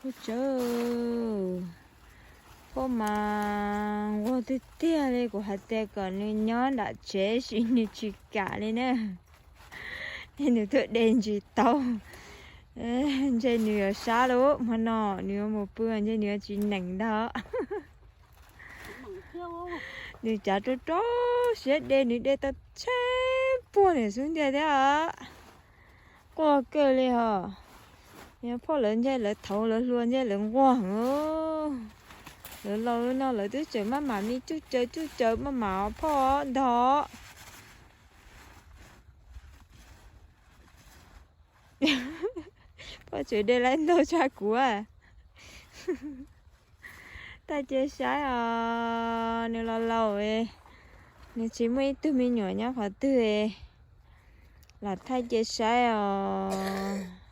Ua tsaug, phauj mas nquag tiag tiag li, kuv hais tias kom nws nyob nram tsev sis nws tsis kam li na. Nws tuaj de ntsis taub, ntshe nws yuav sab lub hmo no, nws yuav mus pw ntshe nws yuav tsis neem ntag. Nws cav rau rau siab de, nws de tau tsheb puag nws xub ntiag thiab. Quaj kawg li hos. Yog phauj lawv ntshe lawv thaud lawv hluas ntshe lawv nquag heev. Lawv laus no lawv twb tseem maj mam me cuj caw cuj caw maj mam phauj ntog. Phauj tseem de laib ntau tshaj kuv. Tag cia saib os, nws los laus, nws tsis muaj ib tug me nyuam nyob qhov twg, los thaij cia saib os.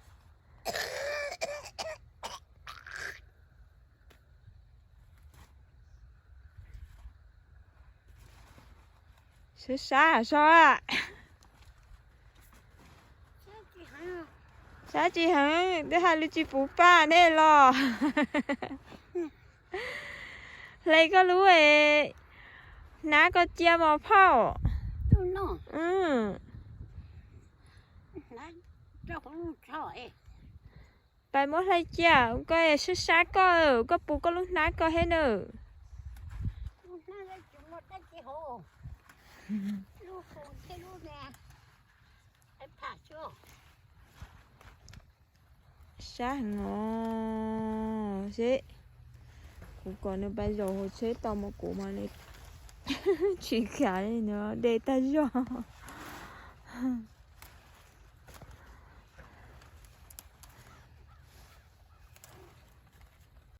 Sab sab so, sab tsis heev, twb hais lus tsis puv paj nej los. Hle koj lub hnab koj cia mos phauj. Pais muab hle cia, koj sab sab koj, koj puv koj lub hnab koj thiab nawb. Sab heev os, seb kuv kom nws pais zaum hauv tsheb tau mas kuv mas nws tsis kam li, nws de tag zog.